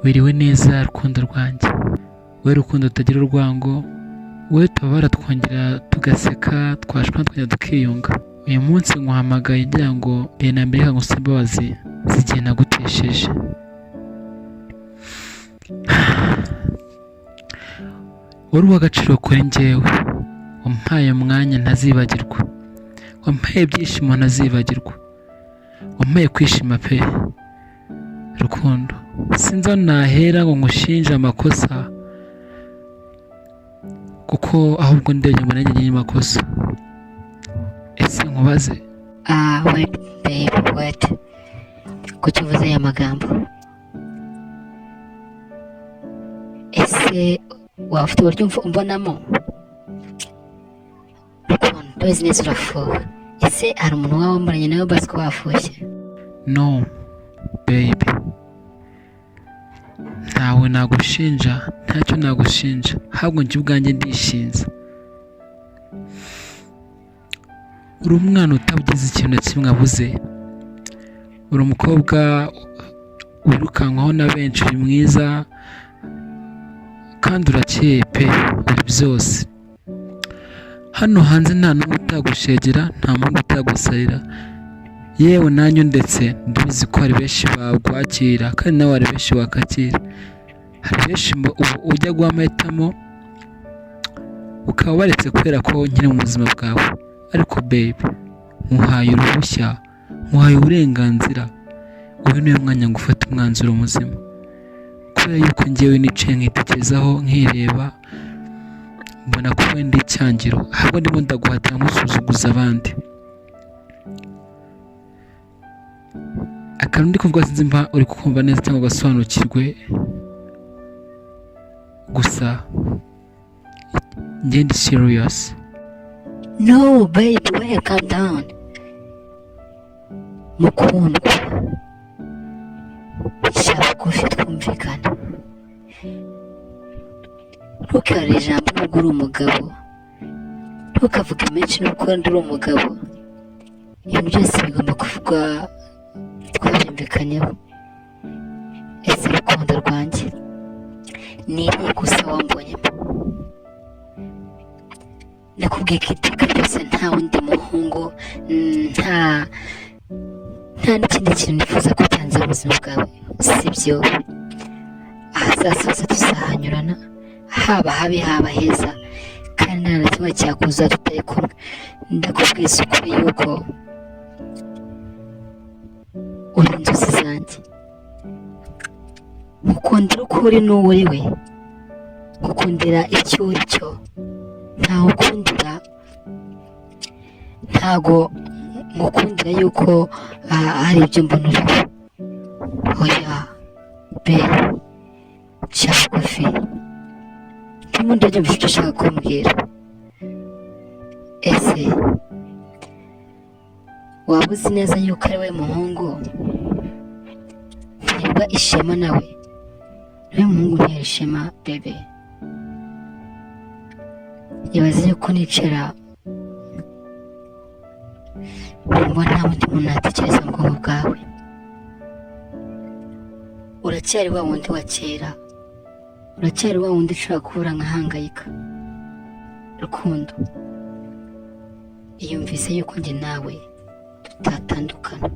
Wiriwe neza rukundo rwanjye, wowe rukundo rutagira urwango, wowe tubabara twongera tugaseka, twashwana twongera tukiyunga. Uyu munsi nkuhamagaye ngira ngo mbere na mbere reka ngusabe imbabazi z'igihe nagutesheje. Wari uw'agaciro kuri njyewe, wampaye umwanya ntazibagirwa, wampaye ibyishimo ntazibagirwa, wampaye kwishima pe. Rukundo, sinzi aho nahera ngo ngushinje amakosa, kuko ahubwo ndebye mbona nanjye nyiri makosa. Ese nkubaze? Ah, wait, babe, wait. Kuki uvuze aya magambo? Ese waba ufite uburyo umbonamo? Rukundo, ndabizi neza urafuha. Ese hari umuntu waba wambaranye nawe bazi ko wafushye? No baby, ntawe nagushinja, ntacyo nagushinja, ahubwo njye ubwanjye ndishinza. Uri umwana utagize ikintu na kimwe abuze, uri umukobwa wirukankwaho na benshi, uri mwiza kandi urakeye pe, uri byose. Hano hanze nta n'umwe utagushegera, nta n'umwe utagusarira, yewe nanjye ndetse ndabizi ko hari benshi bakwakira kandi nawe hari benshi wakakira. Hari benshi ubu ujya guha amahitamo ukaba waretse kubera ko nkiri mu buzima bwawe, ariko babe nkuhaye uruhushya, nkuhaye uburenganzira, uyu niwo mwanya ngo ufate umwanzuro muzima, kubera yuko njyewe nicaye nkitekerezaho nkireba, mbona ko wenda icyangiro, ahubwo ndimo ndaguhatira nkusuzuguza abandi. Akantu ndi kuvuga sinzi mba uri kumva neza cyangwa ugasobanukirwe, gusa njye ndi serious. No, babe, wait, calm down. Mukundwa, ca bugufi twumvikane. Ntukarire ijambo nubwo uri umugabo, ntukavuge menshi nubwo uri umugabo. Ibintu byose bigomba kuvugwa twabyumvikanyeho. Ese rukundo rwanjye, ni irihe kosa wambonyemo? Nakubwiye ko iteka ryose nta wundi muhungu, nta n'ikindi kintu nifuza ko cyanze mu buzima bwawe, sibyo? Ahazaza hose tuzahanyurana, haba habi haba heza, kandi nta na kimwe cyakuza tutari kumwe. Ndakubwiza ukuri yuko uri inzozi zanjye. Ngukundira uko uri n'uwo uri we, ngukundira icyo uri cyo, ntawe ukundira, ntago ngukundira yuko hari ibyo mbona uriho. Oya be, ca bugufi, ndimo ndabyumva icyo ushaka kumbwira. Ese waba uzi neza yuko ari we muhungu nterwa ishema nawe? Niwe muhungu ntera ishema bebe. Ibaze yuko nicara nkumva nta wundi muntu natekereza mu bwonko bwawe. Uracyari wa wundi wa kera, uracyari wa wundi ushobora kubura nkahangayika. Rukundo, iyumvise yuko njye nawe tutatandukana.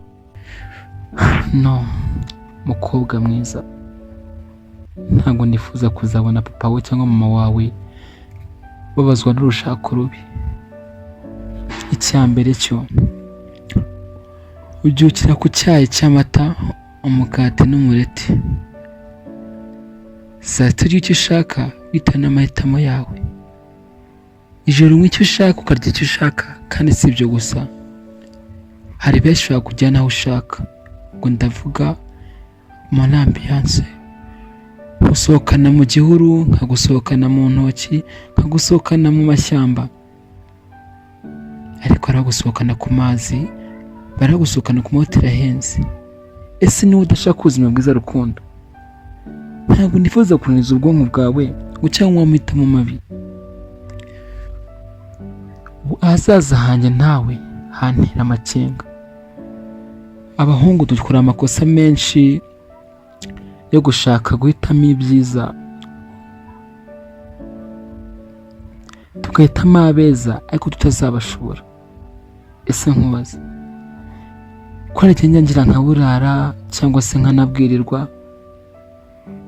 No mukobwa mwiza, ntabwo nifuza kuzabona papa we cyangwa mama wawe babazwa n'urushako rubi. Icya mbere cyo ubyukira ku cyayi cy'amata, umugati n'umureti. Saa sita urya icyo ushaka bitewe n'amahitamo yawe. Ijoro unywa icyo ushaka ukarya icyo ushaka, kandi si ibyo gusa, hari benshi bakujyana aho ushaka. Ubwo ndavuga muri ambiance, nkusohokana mu gihuru, nkagusohokana mu ntoki, nkagusohokana mu mashyamba, ariko baragusohokana ku mazi, baragusohokana ku mahoteli ahenze. Ese niba udashaka ubuzima bwiza rukundo, ntabwo nifuza kunaniza ubwonko bwawe ngo cyangwa amahitamo mabi. Ahazaza hanjye ntawe hantera amakenga. Abahungu dukora amakosa menshi yo gushaka guhitamo ibyiza, tugahitamo abeza ariko tutazabashobora. Ese nkubaze ko hari igihe ngira nkaburara cyangwa se nkanabwirirwa,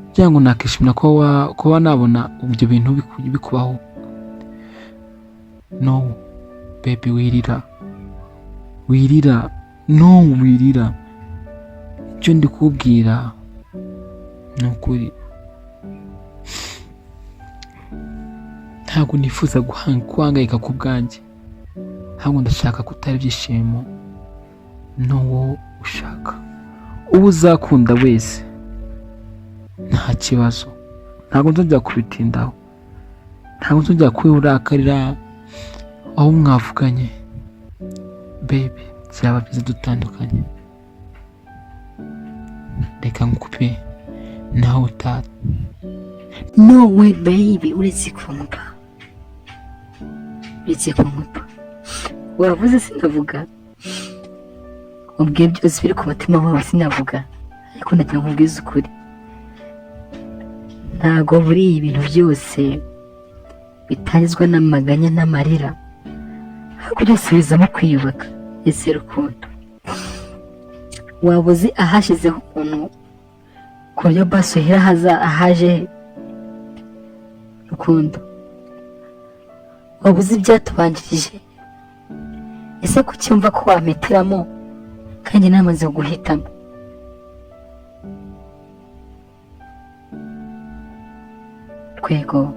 kugira ngo nakishimira kuba nabona ibyo bintu bikubaho. No baby, wirira, wirira, no wirira. Icyo ndi kukubwira ni ukuri, ntabwo nifuza guhangayika ku bwanjye, ahubwo ndashaka kutari ibyishimo n'uwo ushaka, uwo uzakunda wese nta kibazo. Ntabwo nzongera kubitindaho, ntabwo nzongera kubiurakarira aho mwavuganye. Baby, byaba byiza dutandukanye, reka nkupe nawe utata. No way baby, uretse kunkupa, uretse kunkupa. Wavuze sinavuga, ubwiye byose biri ku mutima wawe sinavuga, ariko ndagira ngo nkubwize ukuri, ntabwo buriya ibintu byose bitangizwa n'amaganya n'amarira, ahubwo byose bizamo kwiyubaka. Ese Rukundo, waba uzi ahashizeho ukuntu ku buryo basi uhera ahaje he? Rukundo, waba uzi ibyatubanjirije? Ese kuki wumva ko wampitiramo kandi namaze guhitamo? Rwego,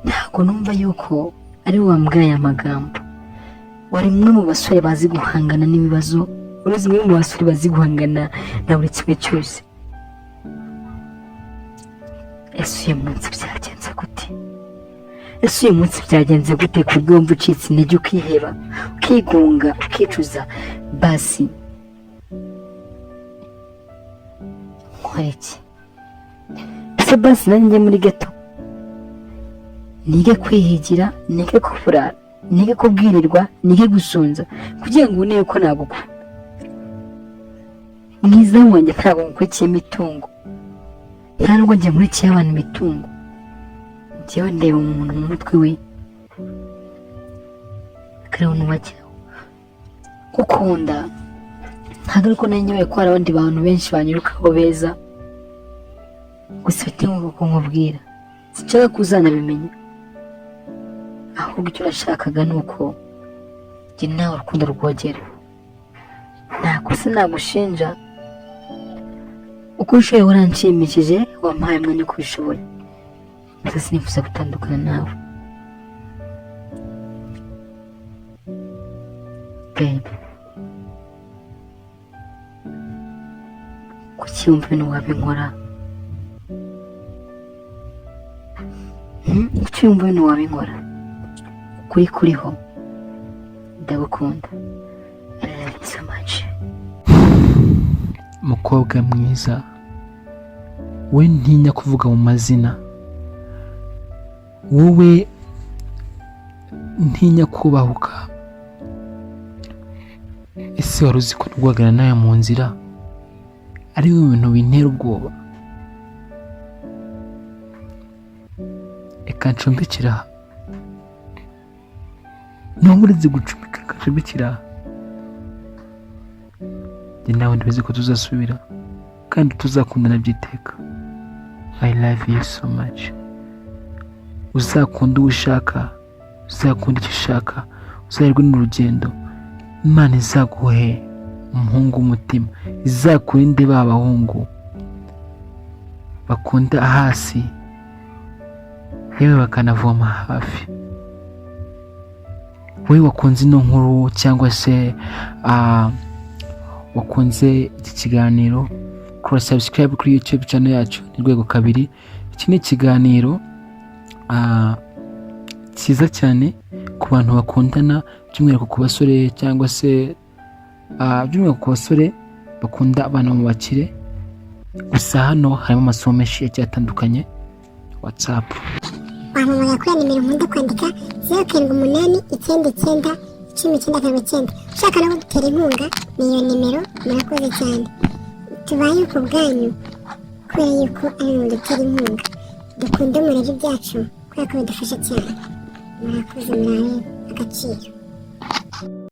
ntabwo numva yuko ari wowe wambwiye aya magambo. Wari umwe mu basore bazi guhangana n'ibibazo, wari umwe mu basore bazi guhangana na buri kimwe cyose. Ese uyu munsi byagenze gute? Ese uyu munsi byagenze gute ku buryo wumva ucitse intege, ukiheba, ukigunga, ukicuza? Basi nkora iki? Ese basi nanjye njye muri geto nige kwihigira, nige kuburara, nige kubwirirwa, nige gusonza, kugira ngo ubone yuko nagukunda. Mwiza wanjye, ntabwo nkurikiye imitungo, nta nubwo njye nkurikiye abantu imitungo. Njyewe ndeba umuntu mu mutwe we, akareba umuntu gukunda. Ntabwo ariko nanyoye ko hari abandi bantu benshi banyirukaho beza, gusa bitewe n'uko nkubwira sinshaka ko uzanabimenya, ahubwo icyo nashakaga ni uko njye nawe urukundo rwogera. Nta kosa nagushinja, uko ushoboye waranshimishije, wampaye umwanya uko ubishoboye, gusa sinifuza gutandukana nawe babe. Kuki wumva ibintu wabinkora? Kuki wumva ibintu wabinkora? Ukuri kuriho, ndagukunda, I love you so much. Mukobwa mwiza, we ntinya kuvuga mu mazina, wowe ntinya kubahuka. Ese wari uzi ko guhagarara nawe mu nzira ari bimwe mu bintu bintera ubwoba? Reka ncumbikire aha, nubwo uretse gucumbika, reka ncumbikire aha. Njye nawe ndabizi ko tuzasubira kandi tuzakundana by'iteka. I love you so much. Uzakunde uwo ushaka, uzakunda icyo ushaka, uzahirwe n'urugendo. Imana izaguhe umuhungu w'umutima, izakurinde ba bahungu bakunda hasi yewe bakanavoma hafi. Wowe wakunze ino nkuru cyangwa se wakunze iki kiganiro, kora subscribe kuri YouTube channel yacu ni Rwego Kabiri. Iki ni ikiganiro cyiza cyane ku bantu bakundana, by'umwihariko ku basore cyangwa se by'umwihariko ku basore bakunda abana mu bakire. Gusa hano harimo amasomo menshi agiye atandukanye. WhatsApp Wampamagara kuri ya nimero nkunda kwandika, 0789 99 19. Ushaka no kudutera inkunga ni iyo nimero. Murakoze cyane. Tubayeho ku bwanyu kubera yuko ari mwe mudutera inkunga. Dukunda murebe ibyacu kubera ko bidufasha cyane. Murakoze, murabe agaciro.